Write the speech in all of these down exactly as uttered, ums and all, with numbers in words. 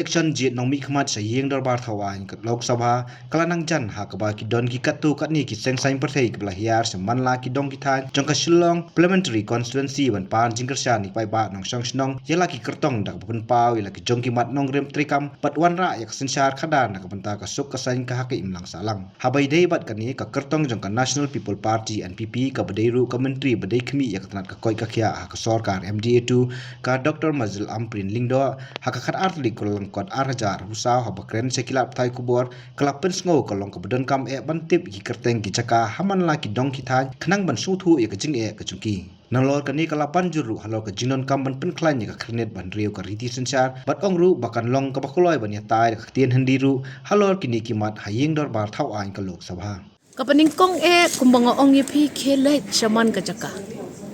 Election jied nongmihkhmat sha ïing dorbar thaw aiñ ka Lok Sabha ka la nang jan ha kaba ki don ki katto katne ki seng saiñ pyrthei kiba la hiar sha man la ki dong ki thaiñ jong ka Shillong Parliamentary Constituency ban pan jingkyrshan ïa ki paidbah nongshong shnong ïa la ki kyrtong da kaba pynpaw ïa la ki jong ki mat nongrim treikam bad wanrah ïa ka synshar khadar na ka bynta ka suk ka saiñ ka ha ka imlang sahlang. Haba ïadei bad kane ka kyrtong jong ka National People Party, N P P, kaba dei ruh ka myntri ba dei khmih ïa ka tnat ka koit ka khiah ha ka sorkar M D A two, ka Doctor Mazil Ampareen Lyngdoh, ha ka khatar tarik Kyllalyngkot ar hajar arphew saw, haba kren sha ki lad pathai khubor, ka la pynsngew ka long kaba donkam eh ban tip ïa ki kyrteng ki jaka ha man la ki dong ki thaiñ khnang ban sngewthuh ïa ka jingeh ka jong ki. Nalor kane ka la pan jur ruh halor ka jingdonkam ban pynkhlaiñ ïa ka khyrnit ban riew ka riti synshar bad ong ruh ba kan long kaba kloi ban ïatai da ka ktien Hindi ruh halor kine ki mat ha ïing dorbar thaw aiñ ka Lok Sabha. Kaba nyngkong eh kumba nga ong ïa phi, khie leit sha man ka jaka,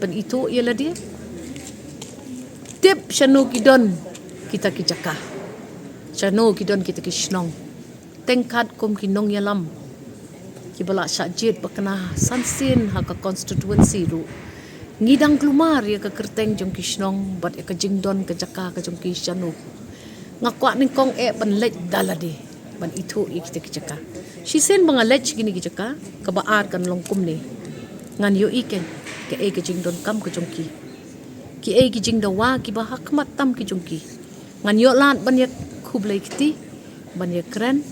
pynithuh ïa lade, tip shano ki don kita ki jaka, shano ki don kita ki shnong. Teng katkum ki nongïalam kiba la shah jied bakla san sien ha ka constituency ruh, ngi dang kulmar ïa ka kyrteng jong ki shnong bad ïa ka jingdon ka jaka ka jong ki shano. Nga kwah nyngkong eh ban leit da lade ban ithuh ïa kita ki jaka. Shisien ba nga leit sha kine ki jaka, kaba ar kan long kumne. Ngan ïohi kein kaei ka jingdonkam ka jong ki, kiei ki jingdawa kiba ha khmat tam ki jong ki. Ngan ïoh lad ban ïakhublei kti, ban ïakren,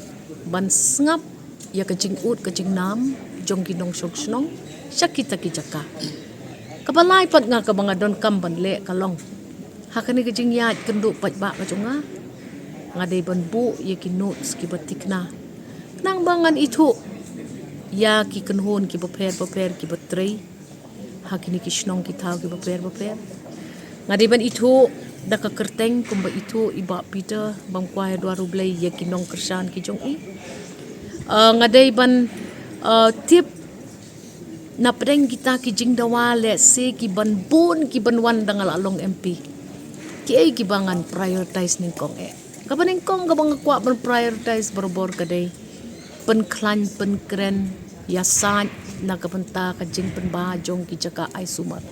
ban sngap ïa ka jingud ka jingnam jong ki nongshong shnong sha kita ki jaka. Kaba lai pat nga kaba nga donkam ban leh ka long, ha kane ka jingïaid kynduh paidbah ka jong nga, nga dei ban buh ïa ki notes kiba thikna khnang ba ngan ithuh ïa ki kynhun kiba pher bapher kiba trei ha kine ki shnong ki thaw kiba pher bapher. Nga dei ban ithuh da ka kyrteng kumba ithuh i Bah Peter, bam kwai ha duar U Blei ïa ki nongkyrshan ki jong i. Ah, nga dei ban, ah, tip na pdeng kita ki jingdawa lehse ki ban bun ki ban wan da nga la long M P, kiei kiba ngan prioritize nyngkong eh. Kaba nyngkong kaba nga kwah ban prioritize barabor ka dei pynkhlaiñ pynkren ïasaid na ka bynta ka jingpynbha jong ki jaka ai sumar.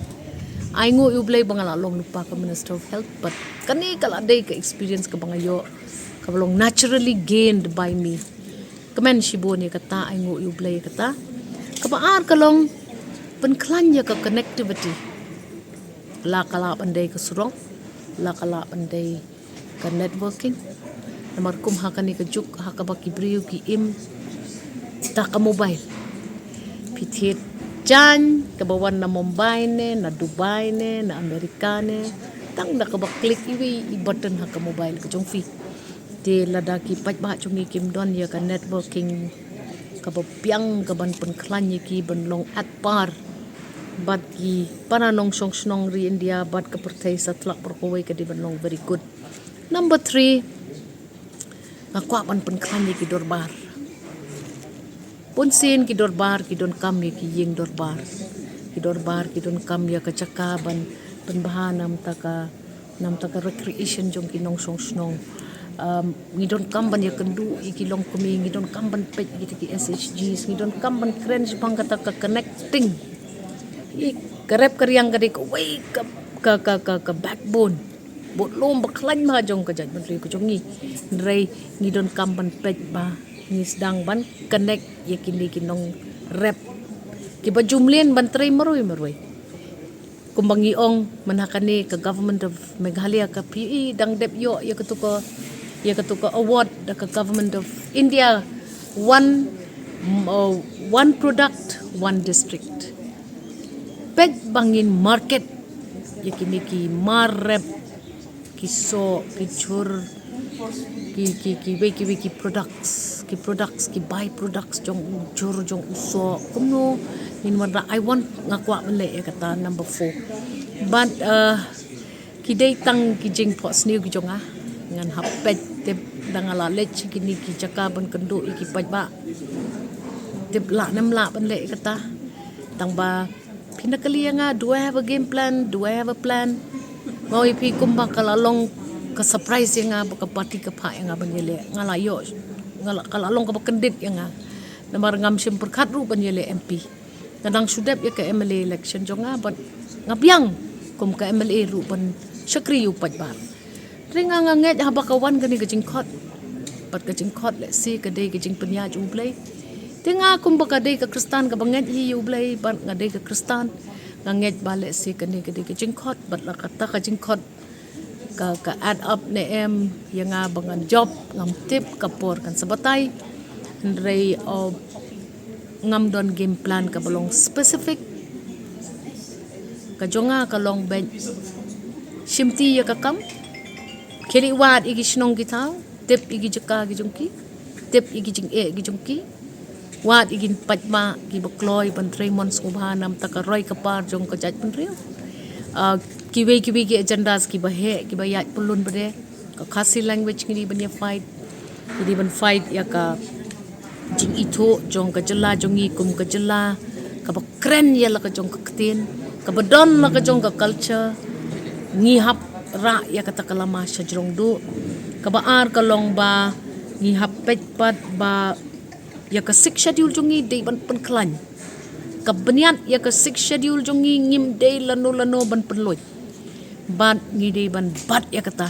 Ai nguh ïa U Blei ba nga la long lypa ka Minister of Health, bad kane ka la dei ka experience kaba nga ïoh, kaba long naturally gained by me. Kmen shibun ïa kata, ai nguh ïa U Blei ïa kata. Kaba ar ka long pynkhlaiñ ïa ka connectivity. La ka lah ban dei ka surok, la ka lah ban dei ka networking. Namar kum ha kane ka juk ha kaba ki briew ki im da ka mobile. Phi thied jaiñ kaba wan na Mumbai ne, na Dubai ne, na America ne, tang da kaba click iwei i button ha ka mobile ka jong phi. Te lada ki paidbah jong ngi kim don ïa ka networking kaba biang kaban pynkhlaiñ ïa ki ban long at par bad ki para nongshong shnong ri India bad ka pyrthei satlak baroh kawei, ka dei ban long very good. Number three, nga kwah ban pynkhlaiñ ïa ki dorbar. Bunsien ki dorbar ki donkam ïa ki ïing dorbar. Ki dorbar ki donkam ïa ka jaka ban pynbha namar ka, namar ka recreation jong ki nongshong shnong. Um, ngi donkam ban ïakynduh ïa ki longkmie, ngi donkam ban peit ïa kita ki S H Gs, ngi donkam ban kren shaphang kata ka connecting. Ïa ka rep ka riang ka dei kawei ka, ka, ka, ka, ka backbone, bad lum bakhlaiñ bha jong ka jaitbynriew ka jong ngi. Hynrei ngi donkam ban peit ba ngi sdang ban connect ïa kine ki nongrep kiba ju mlien ban trei marwei marwei. Kumba ngi ong mynta kane ka Government of Meghalaya, ka phi i dang dep ïoh ïa katu ka, ïa katu ka award da ka Government of India, one, mm, uh, one product, one district. Peit ba ngin market ïa kine ki mar rep, ki soh, ki jhur, ki, ki, kiwei kiwei ki products, ki products, ki by products jong u jhur, jong u soh. Kumno ngin wanrah, I want, nga kwah ban leh ïa kata number four. But, uh, ki dei tang ki jingphohsniew ki jong nga. Ngan hap peit, tip da nga la leit sha kine ki jaka ban kynduh ïa ki paidbah, tip lah ne em lah ban leh ïa kata. Tang ba phin da kylli ïa nga, do I have a game plan? Do I have a plan? Nga ong ïa phi, kumba ka la long ka surprise ïa nga ba ka party ka phah ïa nga ban ïaleh. Nga la ïoh, nga la, ka la long kaba kyndit ïa nga. Namar ngam shym pyrkhat ruh ban ïaleh M P. Nga dang shu dep ïa ka M L A election jong nga, bad nga biang kum ka M L A ruh ban shakri ïa u paidbah. Ring nga ngeit haba ka wan kane ka jingkhot, bad ka jingkhot lehse ka dei ka jingpynïaid U Blei. Te nga kumba ka dei ka Khristan kaba ngeit hi U Blei, bad nga dei ka Khristan, nga ngeit ba lehse kane ka dei ka jingkhot, bad la kata ka jingkhot ka, ka add up ne em ïa nga ba ngan jop, ngam tip ka por kan sa batai. Hynrei, oh, ngam don game plan kaba long specific. Ka jong nga ka long ban shimti ïa ka kam. Khie leit wad ïa ki shnong ki thaw, tip ïa ki jaka ki jong ki, tip ïa ki jingeh ki jong ki. Wad ïa ki paidbah kiba kloi ban trei mon sngewbha namar ka roi ka par jong ka jaitbynriew. Ah, kiwei kiwei ki agendas kiba heh, kiba ïaid pyllun bad ka Khasi language ngi dei ban ïa fight. Ngi dei ban fight ïa ka jingithuh jong ka jylla jong ngi kum ka jylla kaba kren ïa la ka jong ka ktien, kaba don la ka jong ka culture. Ngi hap rah ïa kata ka lama sha jrong duh. Kaba ar ka long ba ngi hap peit pat ba ïa ka Sixth Schedule jong ngi dei ban pynkhlaiñ. Ka bniat ïa ka Sixth Schedule jong ngi ngim dei lano lano ban pynluid. Bad ngi dei ban bat ïa kata.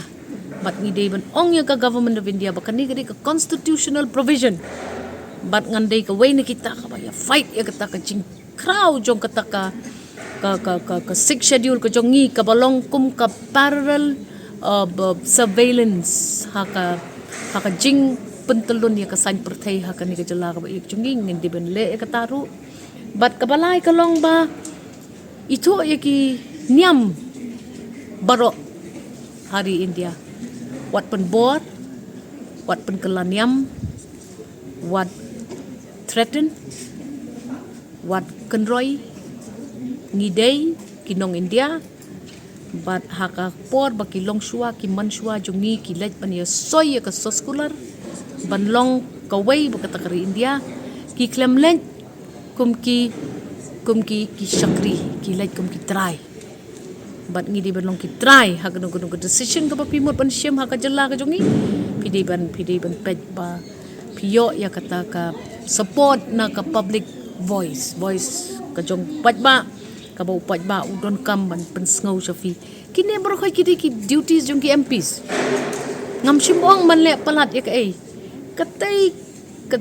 Bad ngi dei ban ong ïa ka Government of India ba kane ka dei ka constitutional provision. Bad ngan dei kawei na kita kaba ïa fight ïa kata ka jingkhraw jong kata ka, ka, ka, ka, ka Sixth Schedule ka jong ngi kaba long kum ka parallel, uh, ba, surveillance ha ka, ha ka jingpyntyllun ïa ka saiñ pyrthei ha kane ka jylla kaba ïeit jong ngi. Ngin dei ban leh ïa kata ruh. Bad kaba lai ka long ba ithuh ïa ki niam baroh ha ri India. Wat pynbor, wat pynkylla niam, wat threaten, wat kynroi. Ngi dei ki nong India. Bad ha ka por ba ki longshuwa, ki manshuwa jong ngi ki leit ban ïa soi ïa ka soskular ban long kawei bad kata ka ri India. Ki khlem leit kum ki, kum ki, ki shakri, ki leit kum ki trai. Bad ngi dei ban long ki trai ha kano kano ka decision kaba phi mut ban shim ha ka jylla ka jong ngi. Phi dei ban, phi dei ban peit ba phi ïoh ïa kata ka support na ka public voice, voice ka jong u paidbah, kaba u paidbah u donkam ban pynsngew sha phi. Kine baroh ki dei ki duties jong ki M Ps. Ngam shym ong ban leh palat ïa kaei. Katei ka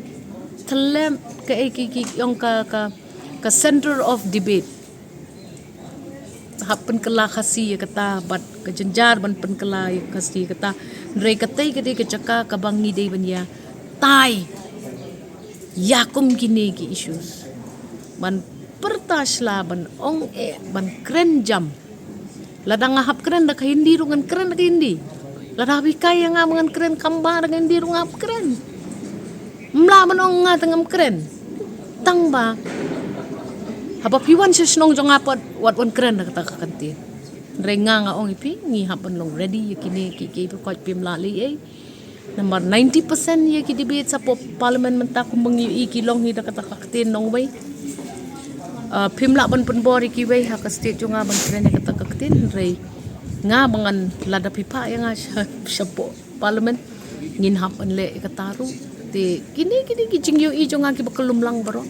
thlem kaei ki, ki ong ka, ka, ka center of debate. Hap pynkylla Khasi ïa kata bad ka jynjar ban pynkylla ïa Khasi ïa kata. Hynrei katei ka dei ka jaka kaba ngi dei ban ïa tai ïa kum kine ki issues. Ban pyrta shla, ban ong eh, ban kren jam. Lada nga hap kren da ka Hindi ruh ngan kren da ka Hindi. Lada hap hikai ïa nga ba ngan kren Khamba da ka Hindi ruh nga hap kren. Ym lah ban ong nga te ngam kren. Tang ba haba phi wan sha shnong jong nga pat wat wan kren da kata ka ktien. Hynrei nga nga ong ïa phi ngi hap ban long ready ïa kine ki, ki, phi koit phim lah lei ei. Namar ninety percent ïa ki debate shapoh Parliament mynta kumba ngi ïohi ki long hi da kata ka ktien nongwei. Ah, phim lah ban pynbor ïa kiwei ha ka state jong nga ban kren ïa kata ka ktien, hynrei nga ba ngan, lada phi phah ïa nga sha, shapoh Parliament ngin hap ban leh ïa kata ruh. Te kine, kine ki jingïohi jong nga kiba kyllum lang baroh.